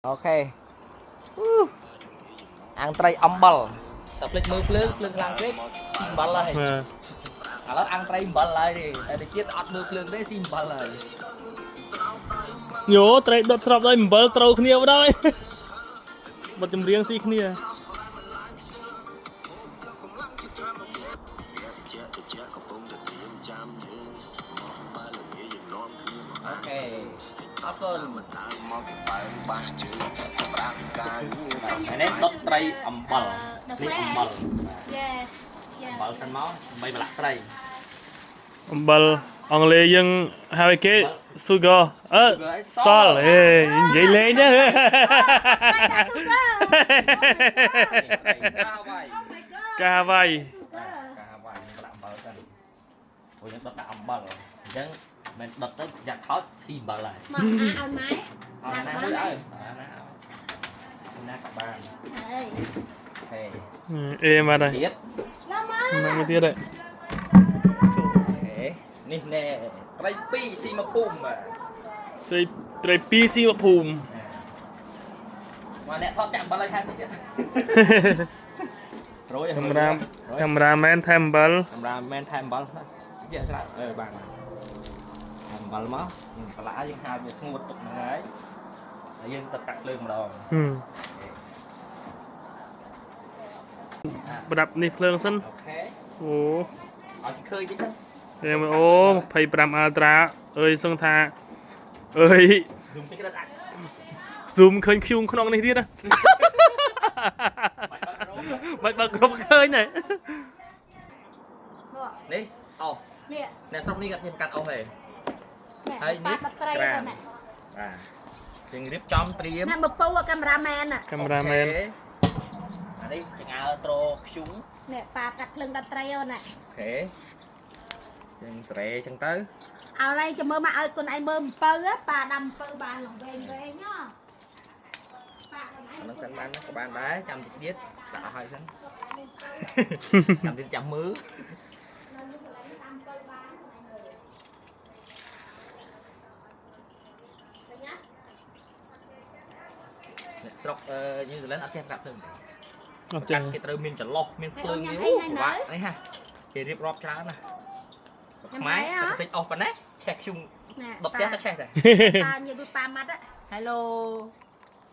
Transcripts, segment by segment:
OK អាំងត្រីអំបិលតែភ្លេចមើលភ្លើងភ្លើងខ្លាំងពេកស៊ីអំបិលហើយ បាទ ឥឡូវអាំងត្រីអំបិលហើយទេតែតិចទៀតអត់មើលភ្លើងទេស៊ីអំបិលហើយ ញោត្រីដុតស្របដោយអំបិលត្រូវគ្នាបណ្ដោយបទចម្រៀងស៊ីគ្នា OK អរគុណថ្ងៃនេះដុតត្រីអំបិលនេះអំបិល Yeah. អំបិលសិនមកដើម្បីប្រឡាក់ត្រី អំបិលអង់គ្លេសយើងហៅឲ្យគេ sugar អឺ salt ហេនិយាយលេងទេ Sugar. កាវាយ Oh my god. កាវាយ Sugar. កាវាយប្រឡាក់អំបិលសិនអូយយើងដុតដាក់អំបិលអញ្ចឹងមិនដុតទៅយ៉ាក់ថោតស៊ីអំបិលហើយ មកអាឲ្យម៉ែ អត់ណាមួយឲ្យណាណាឲ្យណាក៏បាន ហើយ ហេ អេមកហើយ ទៀត ឡើងមក មកមួយទៀតហើយ ហេនេះណែត្រី2ស៊ីមកភូមិបាទ ស្រីត្រីពីរស៊ីមកភូមិ មកអ្នកថតចាក់អំបិលឲ្យថែមតិចទៀតរយ កាមេរ៉ាកាមេរ៉ាមែនថែមអំបិល កាមេរ៉ាមែនថែមអំបិលទៀតច្រើនអឺបានថែមអំបិលមកប្រឡាយើងហាលវាស្ងួតទុកហ្នឹងហើយហើយយើងទៅកាត់ភ្លើងម្ដង ហឹមប្រដាប់នេះភ្លើងសិន OK អូ ឲ្យគេឃើញតិចសិន អេអូ25 Ultra អើយសឹងថាអើយ zoom តិចក៏ដាក់ zoom ឃើញឃ្យូងក្នុងនេះទៀតណា បាច់បើករោម បាច់បើគ្រប់ឃើញដែរ នេះអូ នេះ អ្នកស្រុកនេះគាត់ខ្ញុំកាត់អស់ហើយ ហើយនេះត្រី ក្រាម ណា បាទយើងរៀបចំត្រៀម ណាមកពៅកាមេរ៉ាមែន កាមេរ៉ាមែន OK អានេះចង្អើត្រខ្ជុង នេះប៉ាកាត់ភ្លើងដល់ត្រីអូនណា OK យើងសេរីអញ្ចឹងទៅ ឲ្យឡៃចាំមើលមកឲ្យកូនឯងមើលអំពៅប៉ាដាំអំពៅបានឡងវែងវែងហ៎ប៉ាកូនឯង អានឹងសិនបានក៏បានដែរចាំតិចទៀតដាក់អស់ហើយសិន ចាំទៀតចាំមើល នៅនេះកន្លែងនេះដាំអំពៅបានកូនឯងមើលឃើញណា អ្នកស្រុកអឺញូហ្សេឡង់អត់ចេះប្រាប់ភ្លើងទេ អត់ចេះ គេត្រូវមានចន្លោះមានភ្លើងនេះនេះហាគេរៀបរាប់ច្រើនណាស់ខ្មែរតែតិចអស់ប៉ុណ្ណេះឆេះខ្ជុង ណា ដុតផ្ទះក៏ឆេះដែរ ប៉ានិយាយដូចប៉ាម៉ាត់ Hello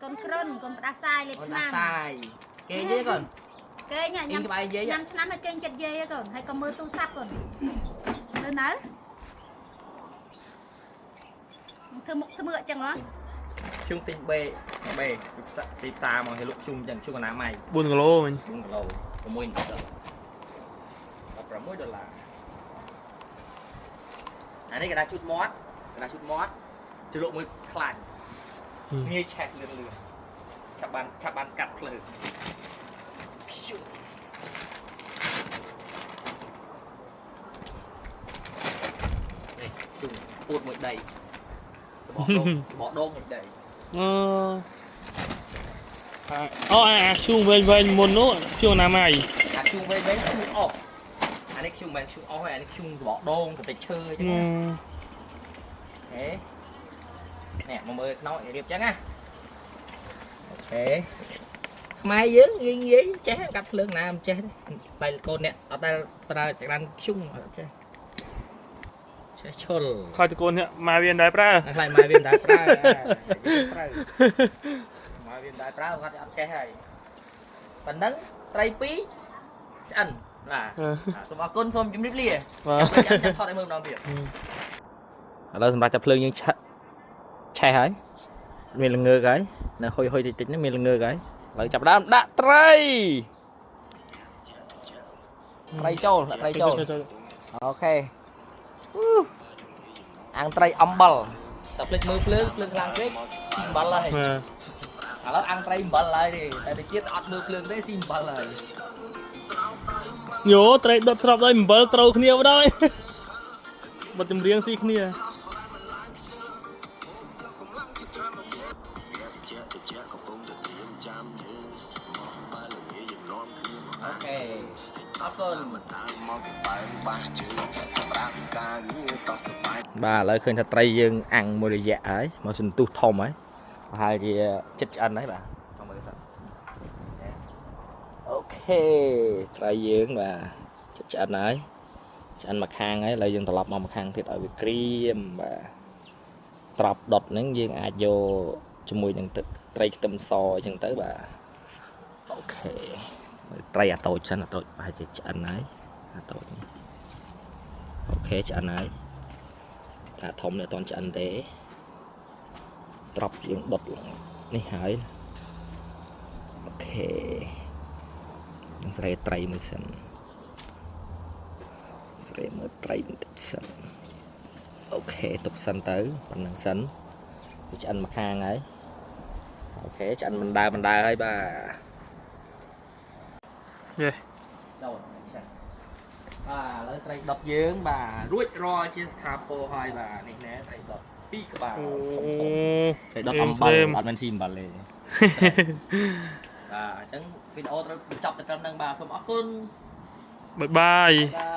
កូនក្រុនកូនផ្ដាសាយលេខ អូន ឆ្នាំ ដាសាយគេនិយាយកូន គេញ៉ាំ អ៊ីក្បែរនិយាយ ញ៉ាំឆ្នាំឲ្យគេងចិត្តយាយកូនហើយក៏មើលទូរស័ព្ទកូននៅនៅធ្វើមុខស្មឿកចឹងហ៎ ខ្ជុងទិញបេបេពីផ្សារទីផ្សារមកគេលក់ខ្ជុងអញ្ចឹងខ្ជុងអនាម័យ 4គីឡូមិញ 4គីឡូ6ដុល្លារ16ដុល្លារអានេះកណ្ដាលជូតមាត់កណ្ដាលជូតមាត់ជ្រលក់មួយខ្លាញ់ងាយឆេះលឿនលឿនឆាប់បានឆាប់បានកាត់ភ្លើងខ្ជុងនេះជុងពួតមួយដីសបកដូងសបកដូងមួយដី អឺអូអាឃ្យូងវែងវែងមុននោះឃ្យូងអនាម័យ អាខ្ជុងវែងវែងខ្ជុងអស់អានេះខ្ជុងមិនខ្ជុងអស់ហើយអានេះខ្ជុងសបកដូងទៅតិចឈើអញ្ចឹងណា ហេនេះមកមើលក្នុងរៀបចឹងណា OK ខ្មែរយើងងាយងាយចេះកាត់ភ្លើងណាមិនចេះទេបែកកូនអ្នកអត់ដែលប្រើចក្រានខ្ជុងអត់ចេះចេះឈុល ខោតកូននេះមកវាមិនដែរប្រើ ខ្លាចម៉ែវាមិនដែលប្រើប្រើម៉ែវាមិនដែលប្រើគាត់អត់ចេះហើយប៉ណ្ណឹងត្រីពីរឆ្អិនបាទសូមអរគុណសូមជម្រាបលា បាទ ចាំចាំថតឲ្យមើលម្ដងទៀតឥឡូវសម្រាប់ចាប់ភ្លើងយើងឆេះឆេះហើយមានល្ងើកហើយនៅហុយហុយតិចតិចហ្នឹងមានល្ងើកហើយឥឡូវចាប់ផ្ដើមដាក់ត្រីត្រីចូលដាក់ត្រីចូល OK អាំងត្រីអំបិលតែភ្លេចមើលភ្លើងភ្លើងខ្លាំងពេកស៊ីអំបិលហើយ បាទ ឥឡូវអាំងត្រីអំបិលហើយទេតែតិចទៀតអត់មើលភ្លើងទេស៊ីអំបិលហើយ ញោត្រីដុតស្របដោយអំបិលត្រូវគ្នាបណ្ដោយបទចម្រៀងស៊ីគ្នា OK អរគុណបាទឥឡូវឃើញថាត្រីយើងអាំងមួយរយៈហើយមកសន្ទុះធំហើយ ប្រហែលជាចិត្តឆ្អិនហើយបាទមកមើលទៅokay ត្រីយើងបាទចិត្តឆ្អិនហើយឆ្អិនមួយខាងហើយឥឡូវយើងត្រឡប់មកមួយខាងទៀតឲ្យវាក្រៀមបាទត្រប់ដុតហ្នឹងយើងអាចយកជាមួយនឹងទឹកត្រីខ្ទឹមសអញ្ចឹងទៅបាទ okay មើលត្រីអាតូចសិនអាតូចប្រហែលជាឆ្អិនហើយអាតូចនេះokay ឆ្អិនហើយថាធំនេះអត់ទាន់ឆ្អិនទេត្រប់យើងដុតឡើងនេះហើយ okay នឹងស្រេត្រីមួយសិនស្រេមើលត្រីបន្តិចសិន okay ទុកសិនទៅប៉ុណ្្នឹងសិនវាឆ្អិនមួយខាងហើយ okay ឆ្អិនមិនដើមិនដើហើយបាទ យេ ចូលចាបាទឥឡូវត្រីដុតយើងបាទរួចរាល់ជាស្ថាពរហើយបាទនេះណែត្រីដុតពីរក្បាល អូ ធំៗត្រីដុតអំបិលអត់មែនស៊ីអំបិលទេបាទអញ្ចឹងវីដេអូត្រូវបញ្ចប់តែត្រឹមហ្នឹងបាទសូមអរគុណ bye bye. បាទ